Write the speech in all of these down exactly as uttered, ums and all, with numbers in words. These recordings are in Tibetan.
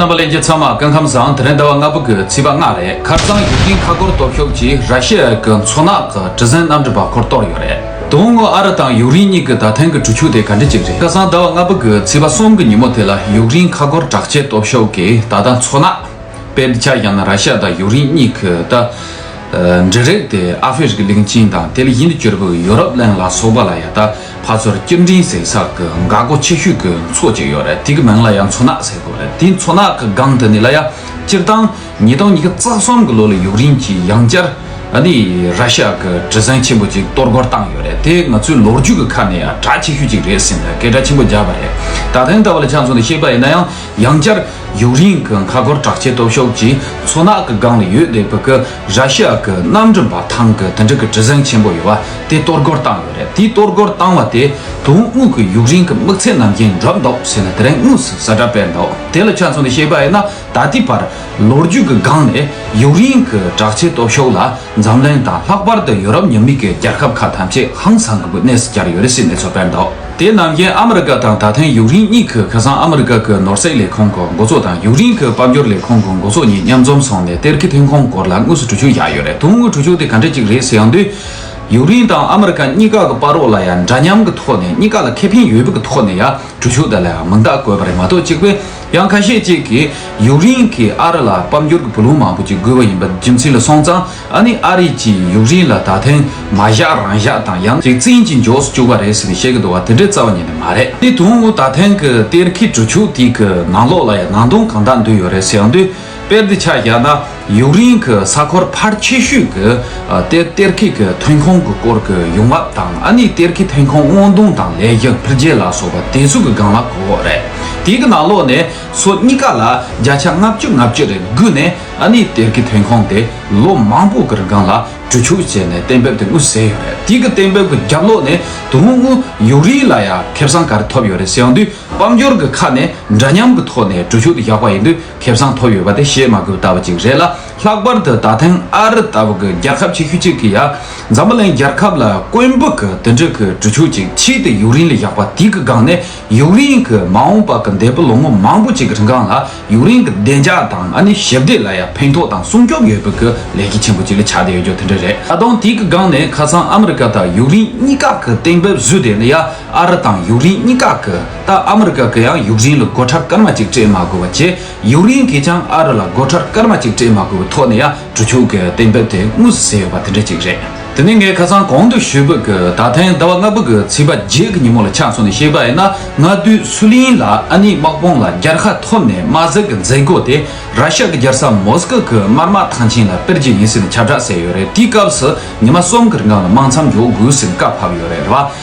རྣམ་པ་ལྷན་རྒྱས་ཚང་མ་སྐུ་ཁམས་བཟང་། དེ་རིང་ཟླ་བ་ལྔ་པ་གི་ཚེས་པ་ལྔ་རེད། ཁ་སང་ཡུཀ་རེན་མཁའ་སྒོར་སྟོབས་ཤུགས་ཀྱིས་ར་ཤི་ཡ་གི་མཚོ་ནག་གི་གྲུ་གཟིངས་གནམ་གྲུ་པ་སྐོར་གཏོར་ཡོད་རེད། དོན་དངོས་ཨ་རི་དང་ཡུཀ་རེན་གཉིས་ཀྱི་ད་ཐེངས་ཀྱི་གྲོས་ཆོད་དེ་ག་འདྲ་ཅིག་རེད། ཁ་སང་ཟླ་བ་ལྔ་པ་གི་ཚེས་པ་གསུམ་གྱི་ཉིན་མོ་དེ་ལ་ཡུཀ་རེན་མཁའ་སྒོར་དྲག་ཆས་སྟོབས་ཤུགས་ཀྱིས་ད་ལྟ་མཚོ་ནག་དཔེར་ཆ་བཞག་ན་ར་ཤི་ཡ་དང་ཡུཀ་རེན་གཉིས་ཀྱི་ད་འབྲེལ་རིམ་དེ་ཨ་ཧྥེ་རི་ཁའི་གླིང་ཆེན་དང་དེ་ལ་ཡིན་གྱི་གྱུར་པའི་ཡོ་རོབ་གླིང་ལ་སོགས་པ་ལ་ཡ་ད་ཕར་ཚུར་སྐྱེལ་འདྲེན་བྱེད་ས་གི་འགག་སྒོ་ཆེ་ཤོས་ཀྱི་མཚོ་ཅིག་ཡོད་རེད། དེ་གི་མིང་ལ་ཡང་མཚོ་ནག་ཟེར་གོ་རེད། དེ་མཚོ་ནག་གི་སྒང་དེ་ནས་ལ་ཡ་སྤྱིར་བཏང་ཉིས་སྟོང་ཉི་ཤུ་རྩ་གསུམ་གི་ལོ་ལ་ཡུཀ་རེན་གྱིས་ཡང་བསྐྱར་ཨ་ནི་ར་ཤི་ཡ་གི་གྲུ་གཟིངས་ཆེན་པོ་ཅིག་གཏོར་རྒོལ་བཏང་ཡོད་རེད། དེ་ང་ཚོའི་ལོ་རྒྱུས་ཀྱི་ཁ་ནས་ཡང་གྲགས་ཆེ་ཤོས་ཅིག་རེད་ཟེར་ནས་སྐད་གྲགས་ཆེན་པོ་བརྒྱབ་པ་རེད། ད་ཐེངས་ལྟ་བུ་ལ་ཆ་མཚོན་ནས་བཤད་པ་ཡིན་ན་ཡང་ཡང་བསྐྱར་ཡུཀ་རེན་གྱི་མཁའ་སྒོར་དྲག་ཆས་སྟོབས་ཤུགས་ཀྱིས་མཚོ་ནག་གི་སྒང་ལ་ཡོད་བསྡད་པའི་གི་ར་ཤི་ཡ་གི་གནམ་གྲུ་འབབ་ཐང་གི་དེ་འདྲ་གི་གྲུ་གཟིངས་ཆེན་པོ་ཡོད་པ་དེ་གཏོར་རྒོལ་བཏང་ཡོད་རེད། དེ་གཏོར་རྒོལ་བཏང་བ་དེ་དོན་དངོས་ཀྱི་ཡུཀ་རེན་གྱི་དམིགས་ཚད་ནམ་རྒྱུན་འགྲུབ་འདུག་ཟེར་ནས་དེ་རིང་དངོས་སུ་གསལ་བསྒྲགས་སྤེལ་འདུག་དེ་ལ་ཆ་མཚོན་ནས་བཤད་པ་ཡིན་ན་ད་ལྟའི་བར་ལོ་རྒྱུས་ཀྱི་སྒང་ནས་ཡུཀ་རེན་གྱི་དྲག་ཆས་སྟོབས་ཤུགས་ལ་འཛམ་གླིང་དང་ལྷག་པར་དུ་ཡོ་རོབ་མཉམ་འབྲེལ་གྱི་རྒྱལ་ཁབ་ཁག་ཐམས་ཅད་ཧང་སང་དགོས་པའི་གནས་སུ་གྱར་ཡོད་རེད་ཟེར་གནས་ཚུལ་སྤེལ་འདུག་དེ་ནམ་རྒྱུན་ཨ་མི་རི་ཀ་དང་ད་ཐེངས་ཡུཀ་རེན་གཉིས་ཀྱི་ཁ་སང་ཨ་མི་རི་ཀ་གི་ནོར་སྲིད་ལས་ཁུངས་ཀྱི་འགོ་གཙོ་དང་ཡུཀ་རེན་གྱི་དཔལ་འབྱོར་ལས་ཁུངས་ཀྱི་འགོ་གཙོ་གཉིས་མཉམ་འཛོམས་སོང་ནས་གཏེར་ཁའི་ཐོན་ཁུངས་སྐོར་ལ་དངོས་སུ་གྲོས་ཆོད་བཞག་ཡོད་རེད། དོན་དངོས་གྲོས་ཆོད་དེ་ག་འདྲ་ཅིག་རེད་ཟེར་ཡོང་དུས། ཡུཀ་རེན་དང་ཨ་མི་རི་ཀ་གཉིས་ཀ་གི་བར་རོགས་ལ་ཡང་འདྲ་མཉམ་གྱི་ཐོག་ནས་གཉིས་ཀ་ལ་ཁེ་ཕན་ཡོད་པའི་གི་ཐོག་ནས་ཡང་གྲོས་ཆོད་དེ་ལ་ཡང་མིང་རྟགས་བཀོད་པ་རེད་མ་གཏོགས་གཅིག་པས་ཡང་ཁ་ཤས་ཅིག་གིས་ཡུཀ་རེན་གྱིས་ཨ་རི་ལ་དཔལ་འབྱོར་གྱི་བུ་ལོན་མང་པོ་ཅིག་དགོས་པ་ཡིན་པ་རྒྱུ་མཚན་ལ་སོང་ཙང་ཨ་ནི་ཨ་རི་གྱིས་ཡུཀ་རེན་ལ་ད་ཐེངས་མ་བཞག་རང་བཞག་དང་ཡང་ཅིག་བཙན་གྱིས་འཇོག་སུ་བཅུག་པ་རེད་ཟེར་ནས་བཤད་ཀྱི་འདུག་བ་དེ་འདྲའི་རྩ་བ་ཉིད་ནས་མ་རེད། དེ་དོན་དངོས་ད་ཐེངས་ཀྱི་གཏེར་ཁའི་གྲོས་ཆོད་དེ་གི་ནང་ལོགས་ལ་ཡང་ནང་དོན་གང་དག་འདུས་ཡོད་རེད་ཟེར་ཡོང་དུས། དཔེར་དུ་ཆ་བཞག་ན་ཡུཀ་རེན་གྱི་ས་ཁུལ་ཕལ་ཆེ་ཤོས་ཀྱི་ཨ་དེ་གཏེར་ཁའི་གི་ཐོན་ཁུངས་ཀྱི་སྐོར་གྱི་ཡོང་འབབ་དང་ཨ་ནི་གཏེར་ཁའི་ཐོན་ཁུངས་སྔོག་འདོན་དང་ལས་ཞུགས་འཕེལ་རྒྱས་ལ་སོགས་པ་དེ་ཚོ་གི་སྒང་ལ་གོ་གི་རེད། དེ་གི་ནང་ལོགས་ནས་སོ་གཉིས་ཀ་ལ་བརྒྱ་ཆ་ལྔ་བཅུ་ལྔ་བཅུ་རེ་བགོས་ནས་ཨ་ནི་གཏེར་ཁའི་ཐོན་ཁུངས་དེ་ལོ་མང་པོ་གི་རིང་སྒང་ལ་གྲོས་ཆོད་བྱས་ནས་གཏན་འབེབས་དེ་དངོས་སུ་བྱས་ཡོད་རེད། དེ་གི་གཏན་འབེབས་ཀྱི་རྒྱབ་ལོགས་ནས་དོན་དངོས་ཡུཀ་རེན་ལ་ཡང་ཁེ་བཟང་ག་རེ་ཐོབ་ཡོད་རེད་ཟེར་ཡོང་དུས། དཔལ་འབྱོར་གྱི་ཁ་ནས་འདྲ་མཉམ་གྱི་ཐོག་ནས་གྲོས་ཆོད་དེ་བཞག་པ་ཡིན་དུས་ཁེ་བཟང་ཐོབ་ཡོད་པ་དེ་བཤད་མ་དགོས་ལྟ་བུ་ཅིག་རེད་ལ། ལྷག་པར་དུ་ད་ཐེངས་ཨ་རི་ལྟ་བུ་གི་རྒྱལ་ཁབ་ཆེ་ཤོས་གཅིག་གིས་ཡང་འཛམ་བུ་གླིང་རྒྱལ་ཁབ་ལ་དཀོན་པོ་གི་དེ་འདྲ་གི་གྲོས་ཆོད་ཅིག་ཆེད་དུ་ཡུཀ་རེན་ལ་བཞག་པ་དེ་གི་སྒང་ནས་ཡུཀ་རེན་གྱི་མ་འོངས་པ་གི་འདས་པའི་ལོ་ངོ་མང་པོ་ཅིག་གི་རིང་སྒང་ལ་ཡུཀ་རེན་གྱི་བདེ་འཇགས་དང་ཨ་ནི་ཞི་བདེ་ལ་ཡང་ཕན་ཐོགས་དང་སྲུང་སྐྱོབ་ཡོད་པའི་གི་ལས་གཞི་ཆེན་པོ་ཅིག་ལ་ཆགས་བསྡད་ཡོད་རྒྱུ་དེ་འདྲ་རེད། ད་དུང་དེ་གི་སྒང་ནས་ཁ་སང་ཨ་མི་རི་ཀ་དང་ཡུཀ་རེན་གཉིས་ཀ་གི་གཏན་འབེབས་བཟོས་དེ་ནི་ཡང་། ཨ་རི་དང་ཡུཀ་རེན་གཉིས་ཀ་གི་ད་ཨ་མི་རི་ཀ་གི་ཡང་ཡུཀ་རེན་ལ་སྒོ་ཁྲལ་སྐར་མ་གཅིག་སྤྲད་མ་དགོས་པ་བྱས། ཡུཀ་རེན་གྱིས་ཀྱང་ཨ་རི་ལ་སྒོ་ཁྲལ་སྐར་མ་གཅིག་སྤྲད་མ་དགོས་པའི་ཐོག་ནས་ཡང་གྲོས་ཆོད་ཀྱི་གཏན་འབེབས་དེ་དངོས་སུ་བྱས་ཡོད་པ་དེ་འདྲ་ཅིག་རེད། དེ་ནས་ངས་ཁ་སང་གོང་དུ་ཞུས་པ་གི་ད་ཐེངས་ཟླ་བ་ལྔ་པ་གི་ཚེས་པ་བརྒྱད་ཀྱི་ཉིན་མོ་ལ་ཆ་མཚོན་ནས་བཤད་པ་ཡིན་ན། མངའ་སྡེ་སུའུ་ལེན་ལ་ཨ་ནི་དམག་དཔུང་ལ་རྒྱལ་ཁ་ཐོབ་ནས་དམག་འཛུགས་ཀྱི་མཛད་སྒོ་དེ་ར་ཤ་གི་རྒྱལ་ས་མོ་སི་ཀོ་གི་དམར་དམག་ཐང་ཆེན་ལ་སྤེལ་རྒྱུ་ཡིན་ཟེར་ནས་ཁྱབ་བསྒྲགས་བྱས་ཡོད་རེད། དེའི་སྐབས་སུ་ཉི་མ་གསུམ་གྱི་རིང་ལ་དམག་མཚམས་འཇོག་དགོས་ཟེར་ནས་བཀའ་ཕབ་ཡོད་རེད་བ།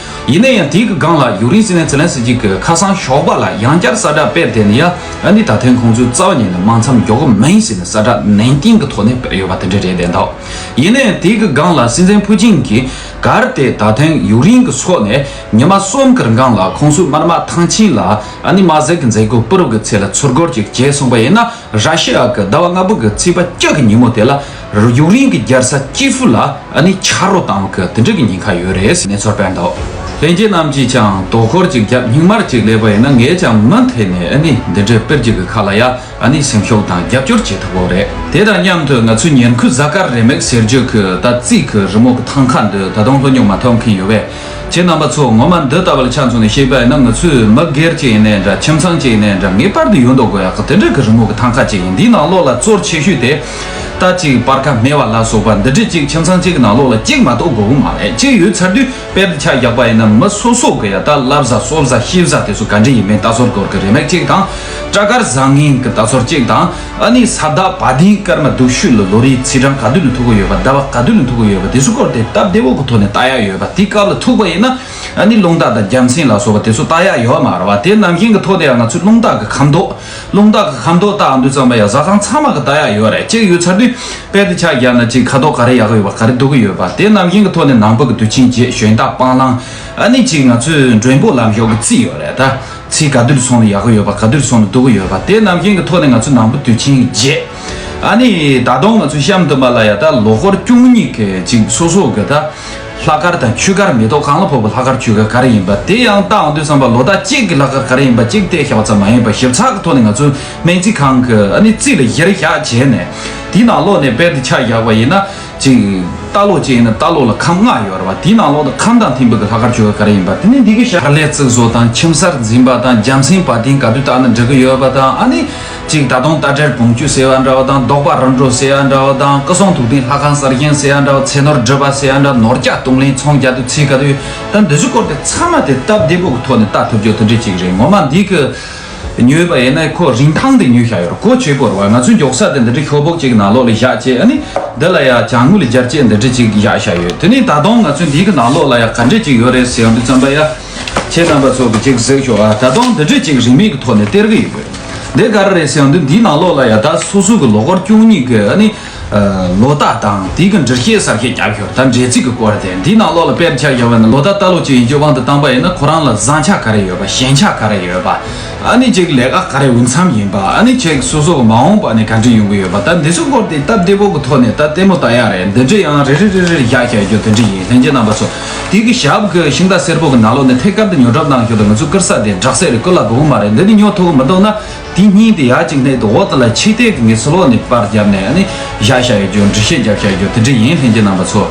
ཡིན་ན་ཡང་དེའི་གི་སྒང་ལ་ཡུཀ་རེན་སྲིད་བློན་ཛེ་ལན་སི་ཀི་གིས་ཁ་སང་ཞོགས་པ་ལ་ཡང་བསྐྱར་གསལ་བསྒྲགས་སྤེལ་དེ་ནི་ཡང་ཨ་ནི་ད་ཐེངས་ཁོང་ཚོས་རྩ་བ་ཉིད་ནས་དམག་མཚམས་འཇོག་གི་མིན་ཟེར་ནས་གསལ་བསྒྲགས་ནན་ཏན་གྱི་ཐོག་ནས་སྤེལ་ཡོད་པ་དེ་འདྲ་རེད་བསྡད་འདུག་ཡིན་ན་ཡང་དེའི་གི་སྒང་ལ་སྲིད་འཛིན་ཕུའུ་ཅིན་གྱིས་གལ་ཏེ་ད་ཐེངས་ཡུཀ་རེན་གྱི་ཕྱོགས་ནས་ཉི་མ་གསུམ་གི་རིང་སྒང་ལ་ཁོང་ཚོའི་དམར་དམག་ཐང་ཆེན་ལ་ཨ་ནི་དམག་འཛུགས་ཀྱི་མཛད་སྒོ་སྤེལ་རོགས་ཀྱི་ཆེད་ལ་ཚུར་རྒོལ་ཅིག་བྱས་སོང་པ་ཡིན་ན། ར་ཤི་ཡ་གི་ཟླ་བ་ལྔ་པ་གི་ཚེས་པ་བཅུ་གི་ཉིན་མོ་དེ་ལ་ཡུཀ་རེན་གྱི་རྒྱལ་ས་ཀི་ཧྥུ་ལ་ཨ་ནི་ཆབ་རོམ་བཏང་གི་དེ་འདྲ་གི་ཉེན་ཁ་ཡོད་རེད་ཟེར་གནས་ཚུལ་སྤེལ་འདུག་ལྷན་རྒྱས་རྣམས་ཀྱིས་ཀྱང་དོ་ཁུར་ཅིག་བརྒྱབ་སྙིང་དམར་ཅིག་སླེབས་པ་ཡིན་ན། ངས་ཀྱང་མུ་མཐུད་ནས་ཨ་ནི་འདི་འདྲའི་སྤེལ་རྒྱུ་གི་ཁ་ལ་ཡ་ཨ་ནི་སེམས་ཤུགས་དང་རྒྱབ་སྐྱོར་བྱེད་ཐུབ་ཀྱི་རེད། དེ་དང་མཉམ་དུ་ང་ཚོའི་ཉིན་ཁུ་ཟ་ཀར་རེ་མེག་ཟེར་རྒྱུ་གི་ད་རྩིས་གི་རི་མོ་གི་ཐང་ཀ་འདི་ད་དུང་ལྷོད་མྱོང་མ་ཐོབ་མཁན་ཡོད་པས། ཁྱེད་རྣམ་པ་ཚོ་ངོ་མ་འདི་ལྟ་བུ་ལ་ཆ་མཚོན་ནས་བཤད་པ་ཡིན་ན། ང་ཚོས་མི་སྒེར་གཅིག་ཡིན་ནའི་འདྲ། ཁྱིམ་ཚང་གཅིག་ཡིན་ནའི་འདྲ། ངེས་པར་དུ་ཡོད་འདོད་དགོས་ཡག་གི་དེ་འདྲ་གི་རི་མོ་གི་ཐང་ཀ་གཅིག་ཡིན། འདིའི་ནང་ལོགས་ལ་གཙོ་ཆེ་ཤོས་དེ་ད་ཅིག་སྤར་ཁ་སྨེ་བ་ལ་སོགས་པ་འདི་འདྲ་ཅིག་ཁྱིམ་ཚང་གཅིག་གི་ནང་ལོགས་ལ་གཅིག་མ་གཏོགས་དགོས་ཀྱི་མ་རེད། གཅིག་ཡོད་ཚར་དུས་དཔེར་དུ་ཆ་བཞག་པ་ཡིན་ན། མི་སོ་སོ་གི་ཡ་ད་ལབ་ཟ་གསོབ་ཟ་ཤེབ་ཟ་དེ་ཚོ་ག་འདྲ་ཡིན་མིན་ལྟ་ཚུལ་སྐོར་གི་རེ་མེག་གཅིག་དང་། སྐྲ་དཀར་བཟང་ངན་གི་ལྟ་ཚུལ་གཅིག་དང་། ཨ་ནི་ས་བདག་བ་དན་སྐར་མ་སྡུག་ཤོས་ལ་ལོ་རེའི་ཚེས་གྲངས་ག་དུས་ལ་ཐུག་གི་ཡོད་པ། ཟླ་བ་ག་དུས་ལ་ཐུག་གི་ཡོད་པ་དེ་ཚོ་སྐོར་དེ་སྟབས་བདེ་བོ་གི་ཐོག་ནས་ལྟ་ཡ་ཡོད་པ། དེའི་སྐབས་ལ་ཐུག་པ་ཡིན་ན་ཨ་ནི་རླུང་རྟ་དང་རྒྱལ་མཚན་ལ་སོགས་པ་དེ་ཚོ་ལྟ་ཡ་ཡོད་མ་རེད་བ། དེ་ནམ་རྒྱུན་གི་ཐོག་ནས་ཡང་ང་ཚོས་རླུང་རྟ་གི་ཁ་མདོག་རླུང་རྟ་གི་ཁ་མདོག་ལྟ་འོང་དུས་ཙམ་པ་ཡང་ཟ་ཁང་ཚང་མ་གི་ལྟ་ཡ་ཡོད་རེད། གཅིག་ཡོད་ཚར་དུས་དཔེར་དུ་ཆ་བཞག་ན་གཅིག་ཁ་དོག་ག་རེ་ཡག་གི་ཡོད་པ། ག་རེ་སྡུག་གི་ཡོད་པ། དེ་ནམ་རྒྱུན་གི་ཐོག་ནས་ནང་པ་གི་དུས་ཆེན་བརྗེད། གཞོན་དག་སྤང་བླང་། ཨ་ནི་གཅིག་ང་ཚོས་མགྲོན་པོ་ལམ་ཞོག་གི་རྩིས་ཡོད་རེད་ད། ཚེས་ག་དུས་སོང་ན་ཡག་གི་ཡོད་པ། ག་དུས་སོང་ན་སྡུག་གི་ཡོད་པ། དེ་ནམ་རྒྱུན་གྱི་ཐོག་ནས་ང་ཚོ་ནང་པ་དུས་ཆེན་བརྗེད། ཨ་ནི་ད་དུང་ང་ཚོ་གཤམ་དུ་མ་ལ་ཡ་ད་ལོ་འཁོར་བཅུ་གཉིས་ཀྱི་ཅིག་སོ་སོ་གི་ད་ ལྷག་དཀར་དང་ཆུ་དཀར་མེ་ཏོག་གང་ལ་ཕོག་པའི་ལྷག་དཀར་ཆུ་དཀར་ག་རེ་ཡིན་པ་དེ་ཡང་བལྟ་འོང་དུས་ཙམ་པ་ལོ་རྟགས་གཅིག་གི་ལྷག་དཀར་ག་རེ་ཡིན་པ་གཅིག་བལྟས་བཞག་པ་ཙམ་མ་ཡིན་པ་ཞིབ་ཚགས་ཀྱི་ཐོག་ནས་ང་ཚོའི་སྨན་རྩིས་ཁང་གི་ཨ་ནི་རྩིས་ལ་གཞིར་བཞག་བྱས་ནས་དེའི་ནང་ལོགས་ནས་དཔེར་དུ་ཆ་བཞག་པ་ཡིན་ན། ཅིག་ལྟ་ལོག་ཅིག་ཡིན་ན་ལྟ་ལོག་ལ་ཁམས་ལྔ་ཡོད་རེད་བ། དེའི་ནང་ལོགས་ནས་ཁམས་དང་མཐུན་པའི་གི་ལྷག་དཀར་ཆུ་དཀར་ག་རེ་ཡིན་པ་དེ་ནི་འདི་གི་ཞག་ལས་རྩིས་བཟོ་དང་ཁྱིམ་གསར་འཛིན་པ་དང་རྒྱལ་མཚན་བ་དན་ག་དུས་བཏགས་ན་འགྲིག་གི་ཡོད་པ་དང་ཨ་ནི། ཅིག་ད་དུང་རྟ་དྲེལ་བོང་ཅུ་ཟེར་བ་འདྲ་བ་དང་རྡོག་པ་རིམ་གྲོ་ཟེར་བ་འདྲ་བ་དང་སྐུ་གསུང་ཐུགས་རྟེན་ལྷ་ཁང་གསར་བཞེངས་ཟེར་བ་འདྲ་བ་ཚེ་ནོར་སྒྲུབ་པ་ཟེར་བ་འདྲ་ནོར་རྒྱག་གཏོང་ལེན་ཚོང་རྒྱག་དུས་ཚིག་ག་དུས་ད་འདི་ཚོ་སྐོར་དེ་ཚང་མ་དེ་སྟབས་བདེ་པོ་གི་ཐོག་ནས་ལྟ་ཐུབ་རྒྱུ་དེ་འདྲ་ཅིག་རེད། ངོ་མ་འདི་གི་ཉོས་པ་ཡིན་ན་ཁོ་རིན་ཐང་དེ་ཉོས་བཞག་ཡོད་རེད། གོ་ཆོད་པོ་རེད་བ། ང་ཚོའི་མགྱོགས་ས་དེ་འདི་འདྲ་ཤོག་བུ་གཅིག་ནང་ལོགས་ལ་བཞག་བྱས་ཨ་ནི་འདི་ལ་ཡ་ཅ་དངོས་ལ་སྦྱར་བྱས་འདི་འདྲ་ཅིག་བཞག་བཞག་ཡོད། དེ་ནས་ད་དུང་ང་ཚོའི་འདི་གི་ནང་ལོགས་ལ་ཡ་ག་འདྲ་ཅིག་ཡོད་རེད་ཟེར་ཡོང་དུས་ཙམ་པ་ཡ། ཁྱེད་རྣམ་པ་ཚོ་གི་ཅིག་གཟིགས་ཤོག་ཨ། ད་དུང་འདི་འདྲ་ཅིག་རིན་མེད་ཀྱི་ཐོག་ནས་སྟེར་གི་ཡོད། འདི་ག་རེ་རེད་ཟེར་ཡོང་དུས་འདིའི་ནང་ལོགས་ལ་ཡ་ད་སོ་སོ་གི་ལོ་འཁོར་བཅུ་གཉིས་ཀྱི་ཨ་ནི་ལོ་རྟགས་དང་དེའི་གི་འགྲེལ་བཤད་གསལ་བཤད་རྒྱབ་ཤོག་ད་འགྲེལ་ཚིག་གི་སྐོར་དེ་འདིའི་ནང་ལོགས་ལ་དཔེར་ཆ་བཞག་པ་ཡིན་ན་ལོ་རྟགས་ལྟ་ལོག་ཅིག་ཡིན་རྒྱུ་དབང་དུ་བཏང་པ་ཡིན་ན་ཁོ་རང་ལ་བཟང་ཆ་ག་རེ་ཡོད་པ་ཞན་ཆ་ག་རེ་ཡོད་པ། ཨ་ནི་ཅིག་ལས་ཀ་ག་རེ་འོས་འཚམ་ཡིན་པ། ཨ་ནི་ཅིག་སོ་སོ་གི་མ་འོངས་པ་ནི་ག་འདྲ་ཡོང་གི་ཡོད་པ། ད་འདི་ཚོ་སྐོར་དེ་སྟབས་བདེ་པོ་གི་ཐོག་ནས་ད་ལྟད་མོ་ལྟ་ཡག་རེད། འདི་འདྲ་ཡང་རེ་རེ་རེ་རེ་བཞག་བཞག་རྒྱུ་དེ་འདྲ་ཡིན། ལྷན་རྒྱས་རྣམ་པ་ཚོ་དེ་གི་ཞབས་གི་ཤིང་རྟ་སེར་པོ་གི་ནང་ལོགས་ནས་ཐད་ཀར་དུ་ཉོ་གྲབས་གནང་རྒྱུ་དང་ང་ཚོ་ཀིར་ས་དེ་སྦྲག་སྲིད་རེད། ཀིར་ལ་དགོས་མ་རེད། འདི་ནི་ཉོ་ཐུབ་གི་མི་འདུག་ན་དེ་སྙིང་དེ་ཡག་ཅིག་གནས་འདུག་འོག་དེ་ལ་ཕྱི་ཐད་ཀྱི་ངེས་སུ་ལོག་ནས་པར་བརྒྱབ་ནས་ཨ་ནི་བཞག་བཞག་ཡོད་རྒྱུ་འགྲེལ་བཤད་བརྒྱབ་བཞག་རྒྱུ་དེ་འདྲ་ཡིན། ལྷན་རྒྱས་རྣམ་པ་ཚོ།